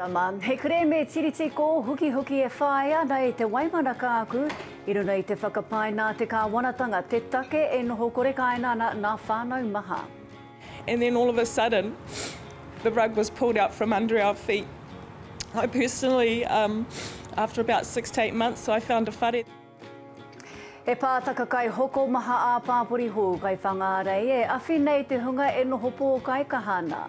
Rama, he kerēme tiriti kōhukihuki e whāia ana e Te Waimana Kaaku i runga i te whakapae nā te kāwanatanga te take e noho kore kāinga ana nā whānau maha. And then all of a sudden the rug was pulled out from under our feet. I personally, um, after about 6 to 8 months, I found a whare. He pātaka kai hoko maha ā-pāpori hou kai Whangārei e awhi nei te hunga e noho pōkaikaha ana.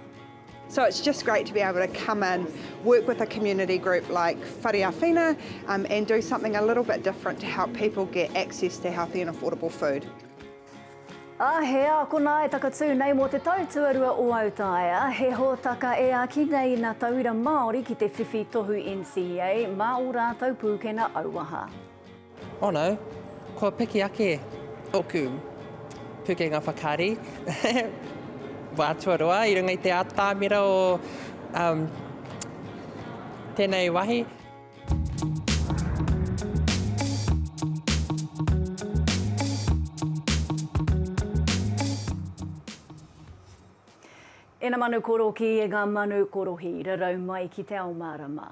So it's just great to be able to come in, work with a community group like Whare Awhina um, and do something a little bit different to help people get access to healthy and affordable food. Ā, he ākona e takatū nei mō te tau tuarua o Autaia, he hōtaka e āki nei i ngā tauira Māori ki te whiwhi tohu NCEA mā ō rātou pūkena auaha. Oh no, kua piki ake ōku pukenga whakaari wā tuarua i runga i te atamira o um, tēnei wahi. E na manu koroki, e ngā manu korohi, rarau mai ki te ao mārama.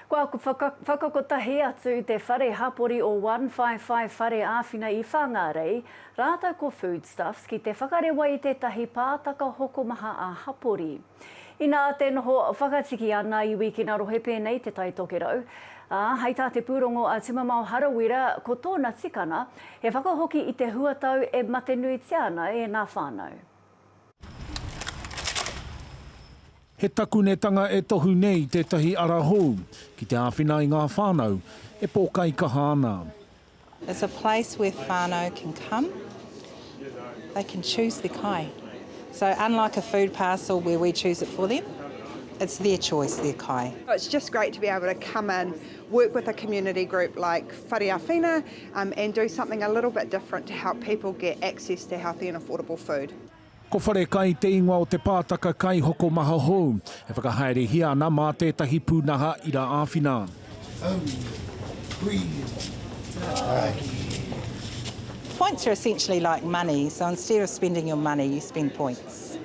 Kua whakakotahi atu te whare hapori o One Whaiwhai Whare Āwhina i Whāngārei rātou ko Foodstuffs ki te whakarewa i tētahi pātaka hokomaha ā-hapori. Inā te noho whakatiki a ngā iwi ki ngā rohe pēnei Te Tai Tokerau, ā, hei tā te pūrongo a Tumamao Harawira ko tōna tikana he whakahoki i te huatau e matenuitia ana e ngā whānau. He takunetanga e tohu nei tētahi ara hou ki te āwhina i ngā whānau e pōkaikaha ana. It's a place where whānau can come, they can choose their kai. So unlike a food parcel where we choose it for them, it's their choice, their kai. It's just great to be able to come in, work with a community group like Whare Awhina um, and do something a little bit different to help people get access to healthy and affordable food. Ko Wharekai te ingoa o te pātaka kai hokomaha hou e whakahaerehia ana mā tētahi pūnaha ira āwhina. Points are essentially like money, so instead of spending your money, you spend points.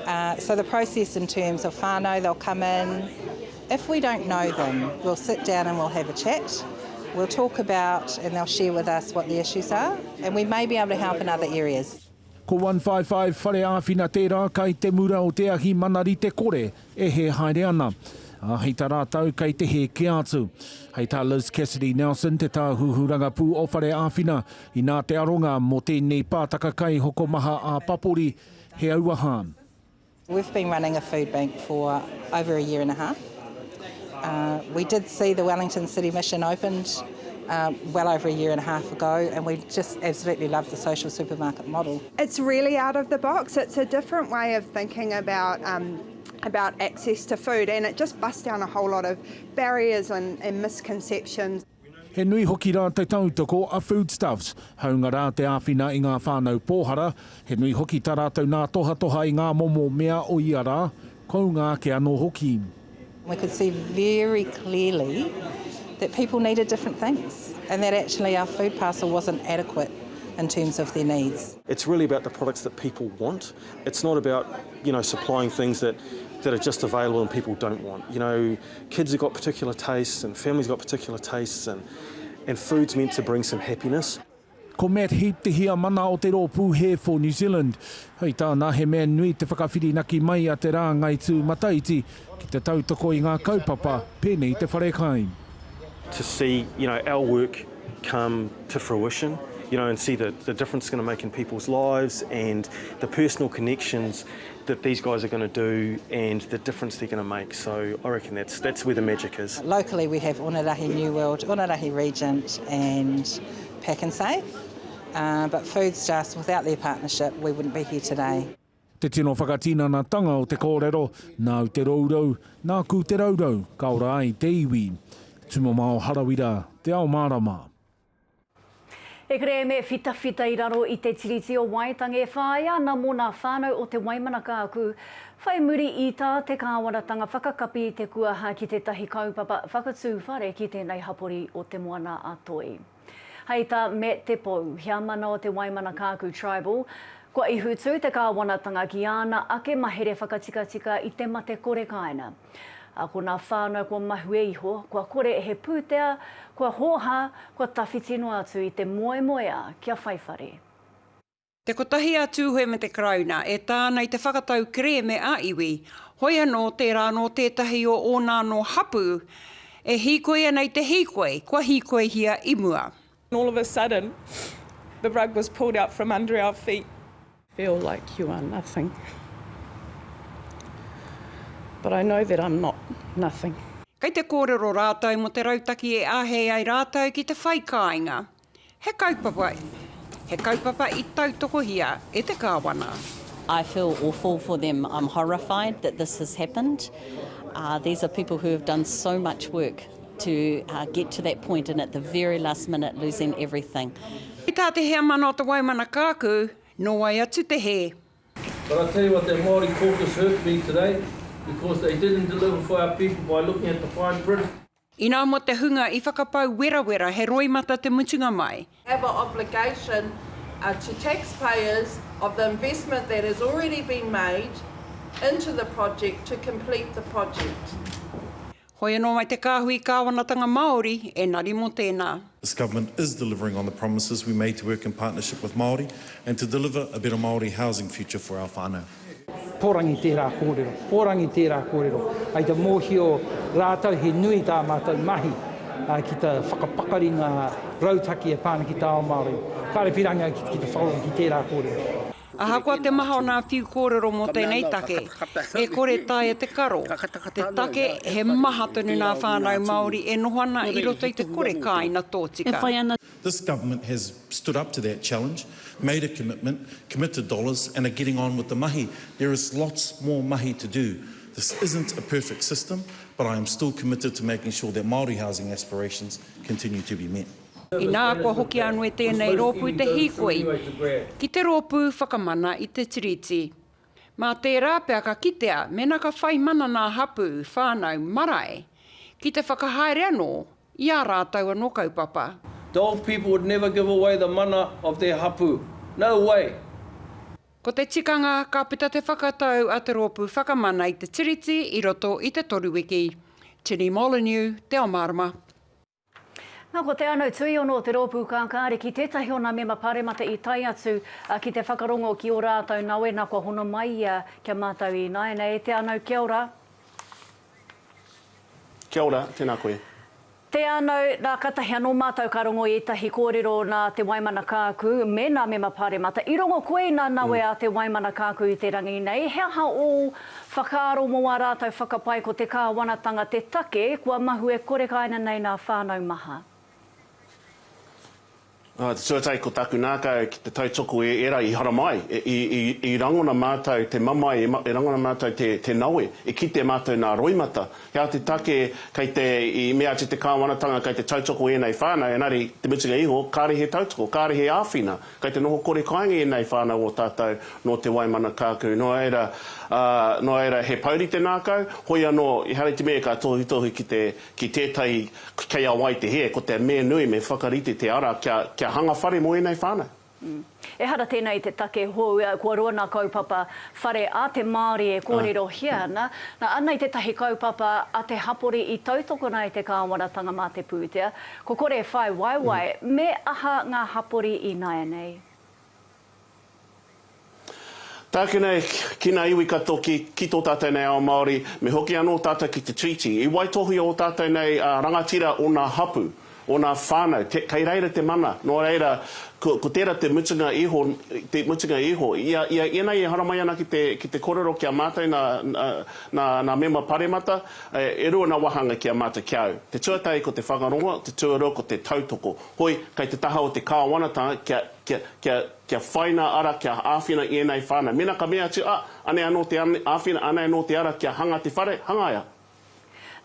Uh, so the process in terms of whānau, they'll come in. If we don't know them, we'll sit down and we'll have a chat. We'll talk about and they'll share with us what the issues are, and we may be able to help in other areas. Ko 155 Whare Āwhina tērā kai te mura o te ahi manarite kore e hē haere ana. Ā, hei tā rātou kei te hē kē atu. Hei tā Liz Cassidy Nelson, te tāhuhu rangapū o Whare Āwhina, inā te aronga mō tēnei pātaka kai hokomaha ā-papori, he auaha. We've been running a food bank for over a year and a half. Uh, we did see the Wellington City Mission opened uh, well over a year and a half ago, and we just absolutely love the social supermarket model. It's really out of the box. It's a different way of thinking about um, about access to food, and it just busts down a whole lot of barriers and, and misconceptions. He nui hoki rā te tautoko a Foodstuffs, hāunga rā te āwhina i ngā whānau pōhara, he nui hoki tā rātou nā tohatoha i ngā momo mea o ia rā, kounga ake anō hoki. We could see very clearly that people needed different things and that actually our food parcel wasn't adequate in terms of their needs. It's really about the products that people want. It's not about, you know, supplying things that, that are just available and people don't want. You know, kids have got particular tastes and families got particular tastes and, and food's meant to bring some happiness. Ko Matt Heap te heamana o te rōpū Hair for New Zealand. Hei tāna, he mea nui te whakawhirinaki mai a te rāngai tūmataiti ki te tautoko i ngā kaupapa pēnei te wharekai. To see, you know, our work come to fruition, you know, and see the, the difference it's going to make in people's lives and the personal connections that these guys are going to do and the difference they're going to make. So I reckon that's, that's where the magic is. Locally we have Onerahi New World, Onerahi Regent and Pak'nSave. Uh, but Foodstuffs, without their partnership, we wouldn't be here today. Te tino whakatinanatanga o te kōrero, nāu te rourou, nāku te raurau, ka ora ai te iwi. Tumamao Harawira, Te Ao Mārama. He kerēme whitawhita i raro i te Tiriti o Waitangi e whāia ana mō nā whānau o Te Waimanakaaku whai muri i tā te kāwanatanga whakakapi i te kuaha ki tētahi kaupapa whakatū whare ki tēnei hapori o Te Moana-a-Toi. Hei tā Matt Te Pou, heamana o Te Waimanakaaku Tribal, kua ihutū te kāwanatanga ki āna ake mahere whakatikatika i te mate kore kāinga. Ā, ko nā whānau kua mahue iho, kua kore he pūtea, kua hōhā, kua tawhiti noa atu i te moemoeā kia whai whare. Te kotahi a Tūhoe me te Karauna e tā ana i te whakatau kerēme ā-iwi, hoi anō tērā anō tētahi o ōna anō hapū e hīkoi ana i te hīkoi kua hīkoihia i mua. All of a sudden the rug was pulled out from under our feet. Feel like you are nothing. But I know that I'm not nothing. Kei te kōrero rātou mō te rautaki e āhei ai rātou ki te whai kāinga. He kaupapa, he kaupapa i tautokohia e te Kāwana. I feel awful for them, I'm horrified that this has happened. These are people who have done so much work to get to that point and at the very last minute losing everything. Hei tā te heamana o Te Waimana Kaaku, nō wai atu te hē. But I tell you what, that Māori caucus hurt me today because they didn't deliver for our people by looking at the fine print. Inā mō te hunga i whakapau werawera he roimata te mutunga mai. Have a obligation to taxpayers of the investment that has already been made into the project to complete the project. Hoi anō mai te kāhui kāwanatanga Māori e nari mō tēnā. This government is delivering on the promises we made to work in partnership with Māori and to deliver a better Māori housing future for our whānau. Pōrangi tērā kōrero, pōrangi tērā kōrero. Hai te mōhio rātou he nui tā mātou mahi ki te whakapakari ngā rautaki e pā ana ki te ao Māori. Kāre pīrangi au ki te whakarongo ki tērā kōrero. Ahakoa te maha o nā whiu kōrero mō tēnei take, e kore taea te karo, te take he maha tonu nā whānau Māori e noho ana i roto i te kore kāina tōtika. This government has stood up to that challenge, made a commitment, committed dollars and are getting on with the mahi. There is lots more mahi to do. This isn't a perfect system, but I am still committed to making sure that Māori housing aspirations continue to be met. Inā kua hoki anō e tēnei rōpū te hīkoi ki te Rōpū Whakamana i te Tiriti. Mā tērā pea ka kitea mēnā ka whai mana nā hapū, whānau, marae ki te whakahaere anō i ā rātou anō kaupapa. The old people would never give away the mana of their hapu. No way! Ko te tikanga ka puta te whakatau a Te Rōpū Whakamana i te Tiriti i roto i te toru wiki. Tini Molyneux, Te Ao Mārama. Nā, ko Te Anau Tuiono o Te Rōpū Kākāriki tētahi o nā mema paremata i tae atu ki te whakarongo ki ō rātou nawe, nā kua hono mai ia ki a mātou ināianei. E Te Anau, kia ora. Kia ora, tēnā koe. Te Anau, nā, katahi anō mātou ka rongo i ētahi kōrero nā Te Waimana Kaaku me nā mema paremata. I rongo koe i nā nawe a Te Waimana Kaaku i te rangi nei, he aha ō whakaaro mō ā rātou whakapae ko te kāwanatanga te take kua mahue kore kāina nei nā whānau maha? Ā, te tuatahi ko tāku nākau ki te tautoko i ērā i haramai, i rangona mātou te mamae, i rangona mātou te nawe, i kite mātou nā roimata. He aha te take kei te, i mea atu te kāwanatanga kei te tautoko ēnei whānau, engari, te mutunga iho, kāre he tautoko, kāre he āwhina. Kei te noho kore kāinga ēnei whānau o tātou nō Te Waimana Kākū. Nō reira, ā, nō reira, he pouri te nākau, hoi anō, ehara i te mea ka tohutohu ki te, Ki tētahi, kei a wai te hē, ko te mea nui me whakarite te ara kia, kia hanga whare mō ēnei whānau. Ehara tēnei i te take hou, kua roa nā kaupapa whare a te Māori e kōrerohia ana. Nā, anei tētahi kaupapa a te hapori i tautokona e te kāwanatanga mā te pūtea, ko kore e whai waewae, me aha ngā hapori ināianei? Tāku nei, ki ngā iwi katoa, ki, ki tō tātou nei ao Māori, me hoki anō tātou ki te Treaty. I waitohuia ō tātou nei rangatira o nā hapu, o nā whānau, te, kei reira te mana. Nō reira, ko, ko tērā te mutunga iho, te mutunga iho. I a, i a ēnei e haramai ana ki te, ki te korero ki a mātou nā, nā, nā mema paremata, e, e rua nā wāhanga ki a mātou, ki a au. Te tuatahi ko te whakarongo, te tuarua ko te tautoko. Hoi, kei te taha o te kāwanatanga kia, kia, kia, kia whai nā ara kia āwhina i ēnei whānau. Mēnā ka mea atu, ah, anei anō te āwhina, anei anō te ara kia hanga te whare, hangaia.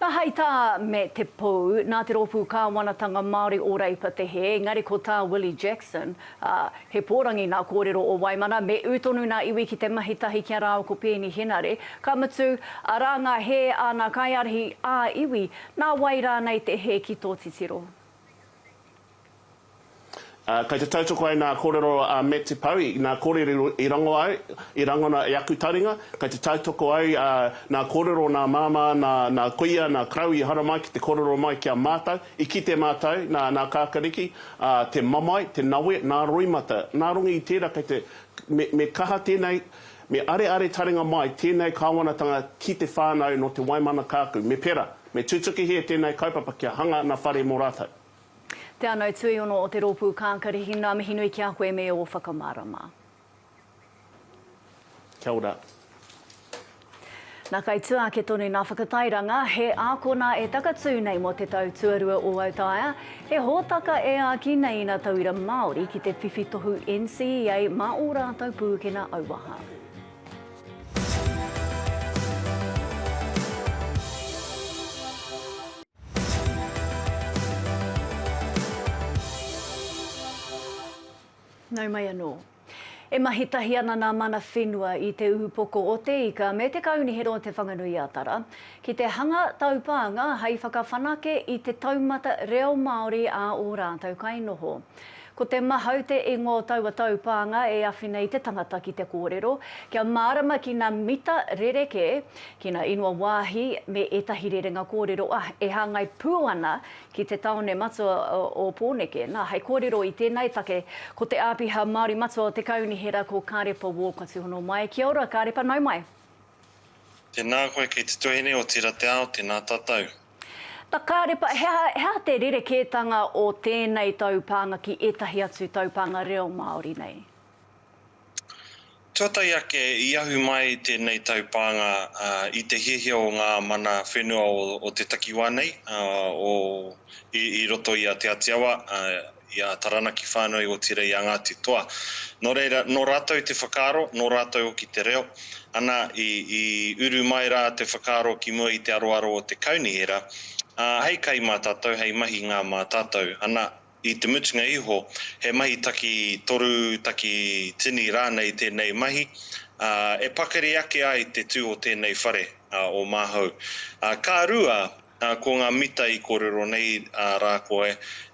Nā, hei tā me te pou, nā te Rōpū Kāwanatanga Māori o Reipa te hē, engari ko tā Willie Jackson, ā, he pōrangi nā kōrero o Waimana, me ū tonu nā iwi ki te mahi tahi ki a rāua ko Peeni Henare, ka mutu, arā ngā hē a nā kaiārahi ā-iwi, nā wai rānei te hē ki tō titiro? Kei te tautoko au nā kōrero a Matt Te Pou, i nā kōrero i rongo au, i rangona i aku taringa, kei te tautoko au nā kōrero nā māmā, nā, nā kuia, nā karau i haramai ki te kōrero mai ki a mātou, i kite mātou, nā, nā kākariki, ā, te mamae, te nawe, nā roimata, nā runga i tērā kei te, me, me kaha tēnei, me areare taringa mai tēnei kāwanatanga ki te whānau nō Te Waimana Kāku, me pera, me tutukihia tēnei kaupapa kia hanga nā whare mō rātou. Te Anau Tuiono o te Rōpū Kākarihi, ngā mihi nui ki a koe me ō whakamārama. Kia ora. Nā kai tua ake tonu nā whakatairanga, he ākona e takatū nei mō te tau tuarua o Autaia, he hōtaka e āki nei i nā tauira Māori ki te whiwhi tohu NCEA mā ō rātou pūkena auaha. Nau mai anō. E mahi tahi ana nā mana whenua i Te Ūpoko o Te Ika me Te Kaunihera o Te Whanganui-a-Tara ki te hanga taupānga hei whakawhanake i te taumata reo Māori a ō rātou kainoho. Ko te mahau te ingoa o taua taupānga e awhina i te tangata ki te kōrero, kia mārama ki nā mita rerekē, ki nā ingoa wāhi me ētahi rerenga kōrero e hāngai pū ana ki te tāone matua o Pōneke. Nā, hei kōrero i tēnei take, ko te Āpiha Māori Matua o te Kaunihera, ko Kārepa Walker Tūhono mai. Kia ora, Kārepa, nau mai. Tēnā koe kei te tuahine o Tira Te Ao, tēnā tātou. Ta Kārepa, he aha, he aha te rerekētanga o tēnei taupānga ki ētahi atu taupānga reo Māori nei? Tuatahi ake, i ahu mai tēnei taupānga i te hiahia o ngā mana whenua o te takiwā nei, o, i, i roto i a Te Āti Awa, i a Taranaki whānui, otirā i a Ngāti Toa. Nō reira, nō rātou te whakaaro, nō rātou hoki te reo, ana, i, i uru mai rā te whakaaro ki mua i te aroaro o te kaunihera, ā, hei kai mā tātou, hei mahinga mā tātou, ana, i te mutunga iho, he mahi taki toru, taki tini rānei tēnei mahi, ā, e pakari ake ai te tū o tēnei whare, ā, o Māhau. Ā, ka rua, Ā, ko ngā mita i kōrero nei rā koe,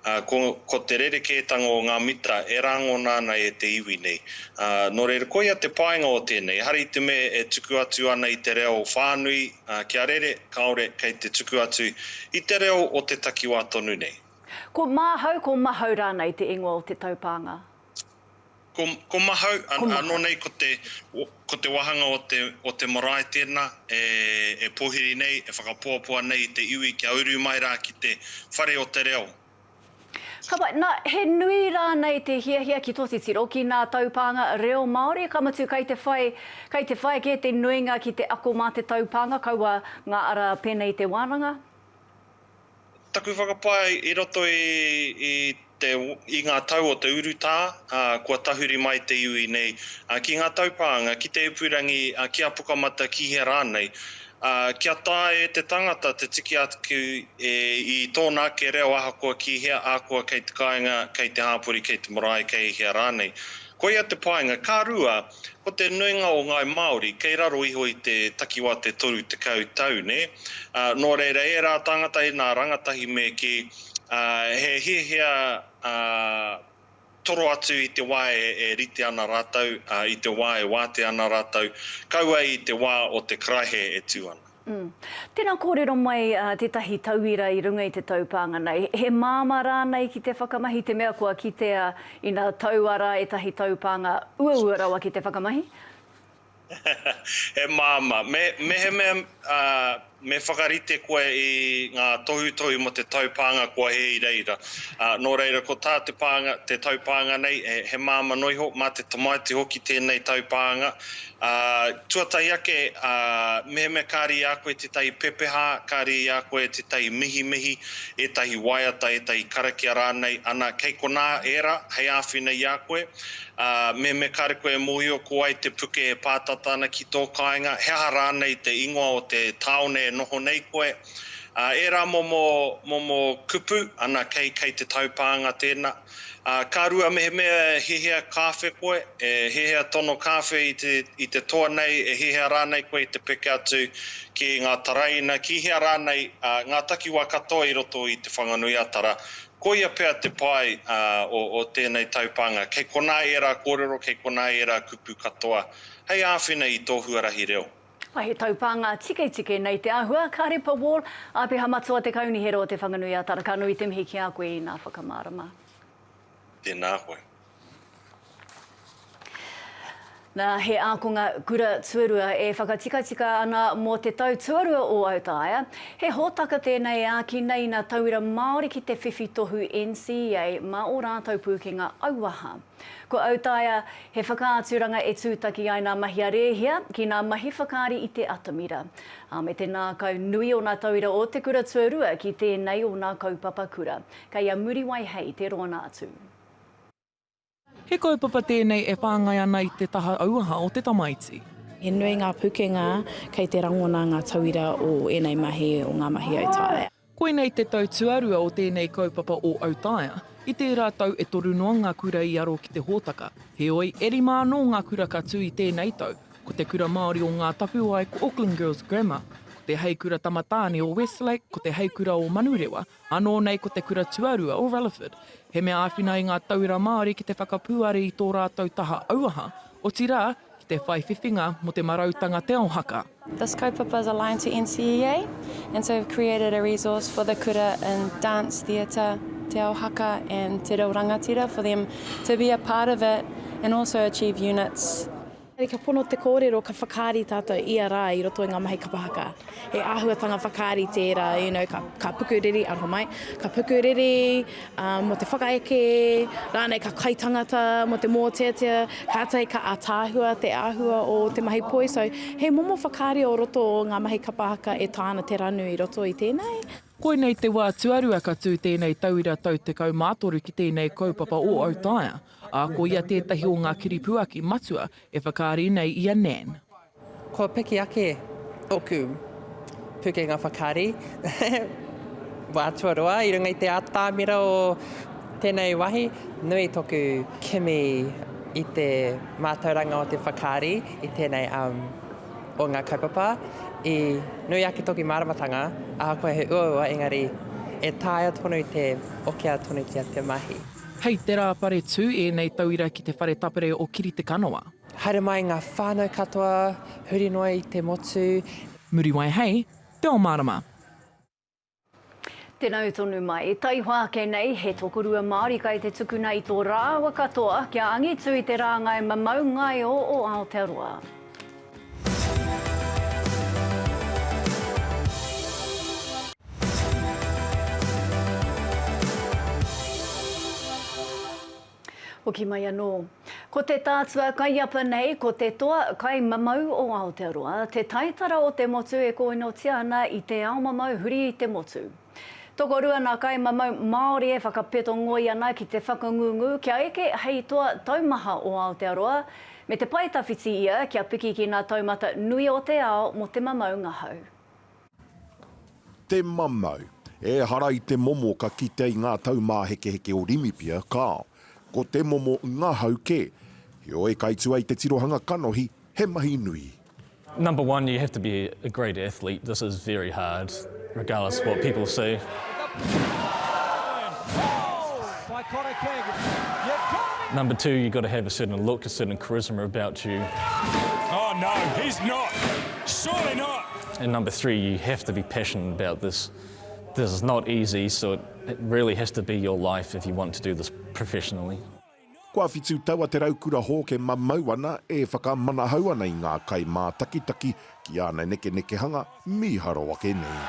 ā, ko, ko te rerekētanga o ngā mita e rāngona ana e te iwi nei. Ā, nō reira, koia te painga o tēnei, ehara i te mea e tuku atu ana i te reo whānui, ā, kia rere, kāore, kei te tuku atu i te reo o te takiwā tonu nei. Ko Māhau, ko Mahau rānei te ingoa o te taupānga? Ko, ko Mahau, an, anō nei ko te, ko te wāhanga o te, o te marae tēnā e, e pōhiri nei, e whakapoapoa nei i te iwi kia uru mai rā ki te whare o te reo. Ka pai. Nā, he nui rānei te hiahia ki tō titiro ki nā taupānga reo Māori? Ka mutu kei te whai, kei te whai kē te nuinga ki te ako mā te taupānga, kaua ngā ara pēnei i te wānanga? Taku whakapae i roto i, i te, i ngā tau o te urutā, ā, kua tahuri mai te iwi nei, ā, ki ngā taupānga, ki te ipurangi, ā, ki a Pukamata, ki hea rānei, ā, kia taea e te tangata te tiki atu e, i tōna ake reo ahakoa ki hea, ahakoa kei te kāinga, kei te hāpori, kei te marae, kei hea rānei. Koia te painga. Ka rua, ko te nuinga o Ngāi Māori kei raro iho i te takiwā te 30 tau, nē? Ā, nō reira, ērā tāngata, ēnā rangatahi me kī, ā, he hiahia, ā, toro atu i te wā e, e rite ana rātou, ā, i te wā e wātea ana rātou, kaua i te wā o te karaehe e tū ana. Mm. Tēnā kōrero mai tētahi tauira i runga i te taupānga nei. He māmā rānei ki te whakamahi te mea kua kitea ina taua rā ētahi taupānga uaua rawa ki te whakamahi? He māmā. Me, mehemea me whakarite koe i ngā tohutohu mō te taupānga kua hē i reira. Nō reira, ko tā te pānga, te taupānga nei, he māmā noa iho, mā te tamaiti hoki tēnei taupānga. Ā, tuatahi ake, ā, mehemea kāre i a koe tētahi pepeha, kāre i a koe tētahi mihimihi, ētahi waiata, ētahi karakia rānei, ana, kei konā ērā hei āwhina i a koe. Ā, mehemea kāre koe e mōhio ko wai te puke e pātata ana ki tō kāinga, he aha rānei te ingoa o te tāone e noho nei koe, ā, ērā momo, momo kupu, ana, kei, kei te taupānga tēnā. Ā, ka rua mehemea e hehea kāwhe koe, e hehea tono kāwhe i te, i te toa nei, e hehea rānei koe i te peke atu ki ngā taraina, ki hea rānei, ā, ngā takiwā katoa i roto i Te Whanganui-a-Tara. Koia pea te pai o tēnei taupānga, kei konā ērā kōrero, kei konā ērā kupu katoa, hei āwhina i tō huarahi reo. He taupānga tiketike nei te āhua, Karepa Wall, Āpiha Matua Te Kaunihera o Te Whanganui-a-Tara, ka nui te mihi ki a koe i nā whakamārama. Tēnā koe. Nā, he ākonga kura tuarua e whakatikatika ana mō te tau tuarua o Autaia. He hōtaka tēnei e āki nei i ngā tauira Māori ki te whiwhi tohu NCEA mā ō rātou pūkenga auaha. Ko Autaia he whakaaturanga e tūtaki ai ngā mahi a Rēhia ki ngā mahi whakaari i te atamira. Ā, me te ngākau nui o ngā tauira o te kura tuarua ki tēnei o ngā kaupapa kura. Kei a Muriwai Hei te roana atu. He kaupapa tēnei e whāngai ana i te taha auaha o te tamaiti. He nui ngā pukenga kei te rangona ngā tauira o ēnei mahi, o ngā mahi autaia. Koinei te tau tuarua o tēnei kaupapa o Autaia. I tērā tau e toru noa ngā kura i aro ki te hōtaka. Heoi, e rima anō ngā kura ka tū i tēnei tau, ko Te Kura Māori o Ngā Tapuwae, ko Auckland Girls Grammar, ko Te Heikura Tama Tāne o Westlake, ko Te Heikura o Manurewa, Anō nei ko te kura tuarua o Rutherford, he mea āwhina i ngā tauira Māori ki te whakapūare i tō rātou taha auaha, otirā, ki te whai whiwhinga mō te marautanga Te Ao Haka. This kaupapa is aligned to NCEA and so we've created a resource for the kura in dance, theatre, Te Ao Haka and Te Reo Rangatira for them to be a part of it and also achieve units. Ka pono te kōrero, ka whakaari tātou ia rā i roto i ngā mahi kapa haka. He āhuatanga whakaari tērā, you know, ka, ka pukuriri, aroha mai, ka pukuriri um, mō te whakaeke, rānei ka kai tangata mō te mōteatea, kātahi ka ātaahua te āhua o te mahi poi. So, he momo whakaari o roto o ngā mahi kapa haka e taea ana te ranu i roto i tēnei. Koinei te wā tuarua ka tū tēnei tauira tau 13 ki tēnei kaupapa o Autaia. Ā, ko ia tētahi o ngā kiripuaki matua e whakaari nei i a Nan. Kua piki ake ōku pūkenga whakaari wā tuarua i runga i te atamira o tēnei wāhi. Nui toku kimi i te mātauranga o te whakaari i tēnei o ngā kaupapa. I nui ake toku māramatanga, ahakoa he uaua engari e taea tonu te okea tonutia te mahi. Hei te Rāpare tū ēnei tauira ki te whare tapere o Kiri Te Kanawa. Haere mai ngā whānau katoa huri noa i te motu. Muriwai Hei te ao mārama. Te nau tonu mai, taihoa ake nei, he tokorua Māori kai te tukuna i tō rāua katoa kia angitu i te rāngai mamau ngaio o Aotearoa. Hoki mai anō. Ko te tātua kaiapa nei, ko te toa kai mamau o Aotearoa, te taitara o te motu e kōinotia ana i te ao mamau huri i te motu. Tokorua nā kai mamau Māori e whakapeto ngoi ana ki te whakangungu kia eke hei toa taumaha o Aotearoa, me te pae tawhiti ia kia piki ki nā taumata nui o te ao mō te mamau ngahau. Te mamau. Ehara i te momo ka kitea i ngā taumāhekeheke o Rimipia, kāo. Ko te momo ngahau kē. Heoi, kai tua i te tirohanga kanohi, he mahi nui. Number one, you have to be a great athlete, this is very hard, regardless of what people say. Number two, you've got to have a certain look, a certain charisma about you. Oh no, he's not. Surely not. And number three, you have to be passionate about this. This is not easy, so it, it really has to be your life if you want to do this professionally. Kua whitu tau a Te Raukura Hawke e mamau ana, e whakamanahau ana i ngā kaimātakitaki ki āna nekenekehanga mīharo ake nei.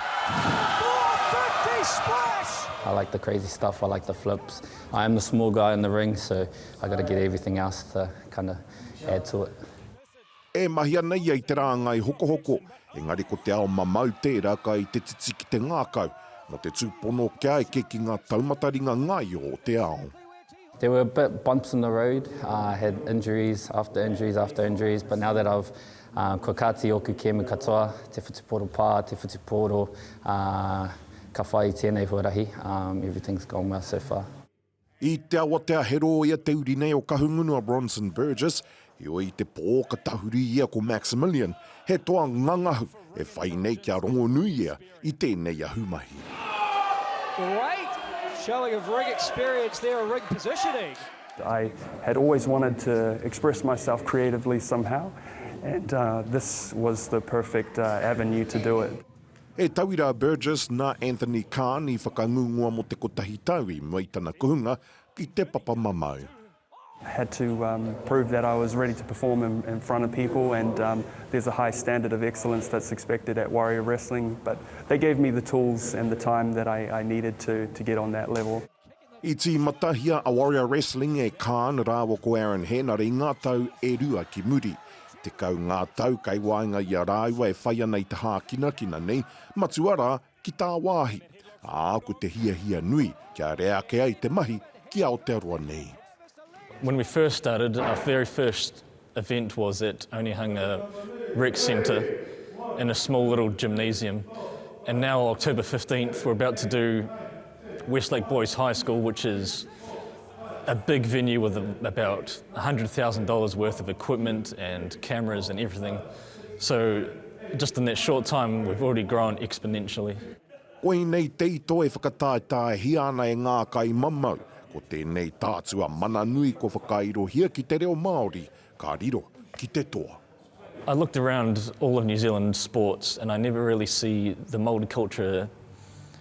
450 splash! I like the crazy stuff, I like the flips. I am the small guy in the ring, so I gotta get everything else to kinda add to it. E mahi ana ia i te rāngai hokohoko, engari ko te ao mamau tērā kai te titi ki te ngākau, mō te tūpono kia eke ki ngā taumata ringa ngaio o te ao. There were a bit bumps in the road, I had injuries after injuries after injuries, but now that I've kua kāti ōku kēmu katoa, te whutupōro pā, te whutupōro, ka whai i tēnei huarahi, everything's gone well so far. I te awatea he rōia te uri nei o Kahungunu a Bronson Burgess, heoi i te pō ka tahuri ia ko Maximilian, he toa ngangahu e whai nei kia rongonui ia i tēnei ahumahi. Great. Showing of ring experience there, ring positioning. I had always wanted to express myself creatively somehow, and uh, this was the perfect uh, avenue to do it. He tauira a Burgess nā Anthony Kahn i whakangungua mō te kotahi tau i mua i tana kuhunga ki te papa mamau. I had to um, prove that I was ready to perform in, in front of people and um, there's a high standard of excellence that's expected at Warrior Wrestling, but they gave me the tools and the time that I, I needed to, to get on that level. I tīmatahia a Warrior Wrestling e Khan rāua ko Aaron Henare i ngā tau e rua ki muri. 10 ngā tau kei waenga i a rāua e whai ana i te hākinakina nei, matua rā ki tāwāhi, ā, ko te hiahia nui kia rea ake ai te mahi ki Aotearoa nei. When we first started, our very first event was at Onehunga Rec Centre in a small little gymnasium. And now, October 15th, we're about to do Westlake Boys High School, which is a big venue with about $100,000 worth of equipment and cameras and everything. So just in that short time, we've already grown exponentially. Koinei te ito e whakataetaehia ana e ngā kaimamau. Ko tēnei tātua mana nui kua whakairohia ki te reo Māori, ka riro ki te toa. I looked around all of New Zealand sports and I never really see the Māori culture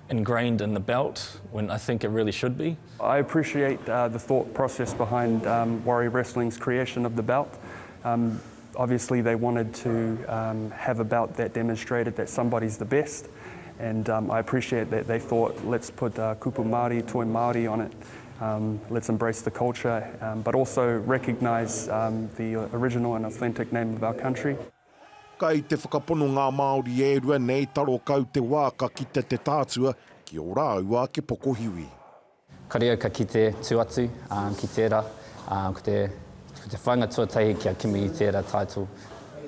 ingrained in the belt when I think it really should be. I appreciate uh, the thought process behind um, Warrior Wrestling's creation of the belt. Um, obviously they wanted to um, have a belt that demonstrated that somebody's the best and um, I appreciate that they thought let's put uh, kupu Māori, toi Māori on it. Um, let's embrace the culture, um, but also recognise um, the original and authentic name of our country. Kai te whakapono ngā Māori e rua nei taro kau te wā ka kite te tātua ki ō rāua ake pokohiwi. Kare au ka kite tū atu ki tērā, ko te, ko te whāinga tuatahi kia kimi i tērā title.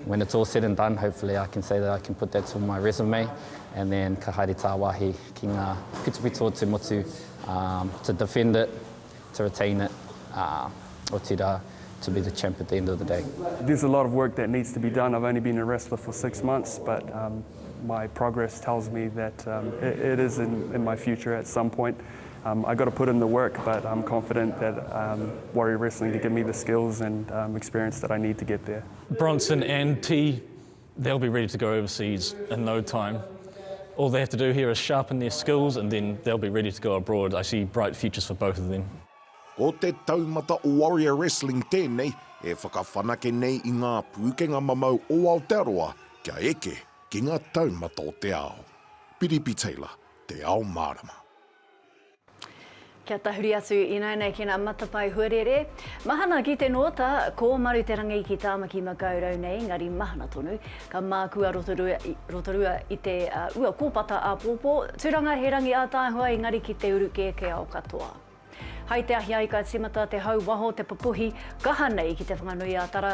When it's all said and done, hopefully I can say that I can put that to my resume and then ka haere tāwāhi ki ngā pitopito o te motu to defend it, to retain it, otirā to be the champ at the end of the day. There's a lot of work that needs to be done. I've only been a wrestler for six months, but um, my progress tells me that um, it, it is in, in my future at some point. Um, I got to put in the work, but I'm confident that um, Warrior Wrestling can give me the skills and um, experience that I need to get there. Bronson and T, they'll be ready to go overseas in no time. All they have to do here is sharpen their skills and then they'll be ready to go abroad. I see bright futures for both of them. Ko te taumata o Warrior Wrestling tēnei e whakawhanake nei i ngā pūkenga mamau o Aotearoa kia eke ki ngā taumata o te ao. Piripi Taylor, Te Ao Mārama. Kia tahuri atu ināianei ki ngā matapae huarere. Mahana ki te nōta, kōmaru te rangi ki Tāmaki Makaurau nei, engari mahana tonu. Ka mākū a Rotorua, Rotorua i te uh, ua kōpata āpōpō. Tūranga he rangi ātaahua engari ki te uru kē ke ao katoa. Hai te ahiahi ka tīmata te hau waho te pupuhi kaha nei ki Te Whanganui-a-Tara.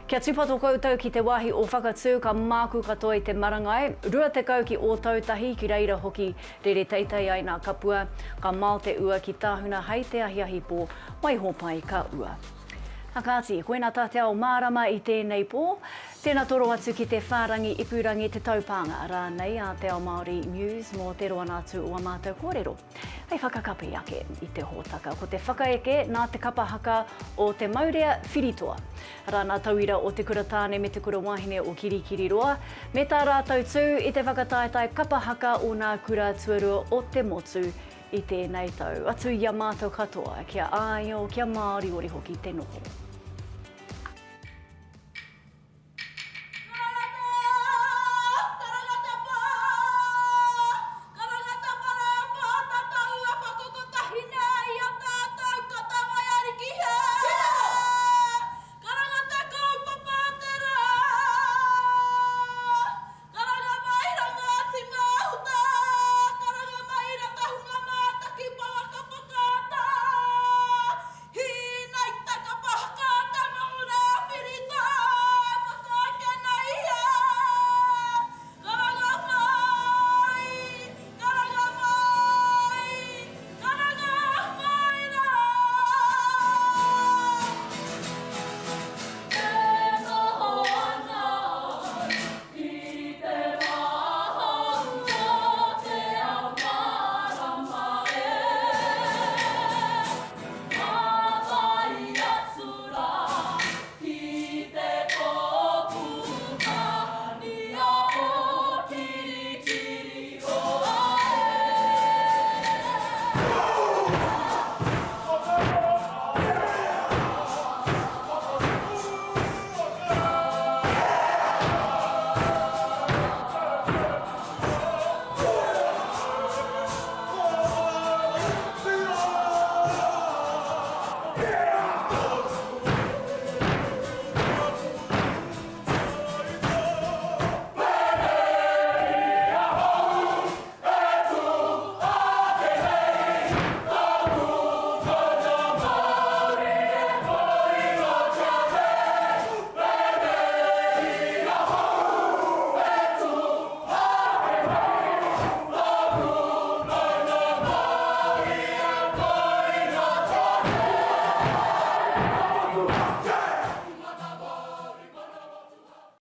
Kia tūpato koutou ki te wāhi o Whakatū ka mākū katoa i te marangai, 20 ki Ōtautahi ki reira hoki rere teitei ai nā kapua, ka mao te ua ki Tāhuna hai te ahiahi pō, waiho pai ka ua. A kāti, koina tā te ao mārama i tēnei pō. Tēnā toro atu ki te whārangi ipurangi Te Taupānga rānei a Te Ao Māori News mō te roanga atu o a mātou kōrero. Hei whakakapi ake i te hōtaka, ko te whakaeke nā te kapa haka o Te Maurea Whiritoa. Arā nā tauira o Te Kura Tāne me Te Kura Wāhine o Kirikiriroa, me tā rātou tū i te whakataetae kapa haka o nā kura tuarua o te motu i tēnei tau. Atu i a mātou katoa, kia āio, kia māoriori hoki te noho.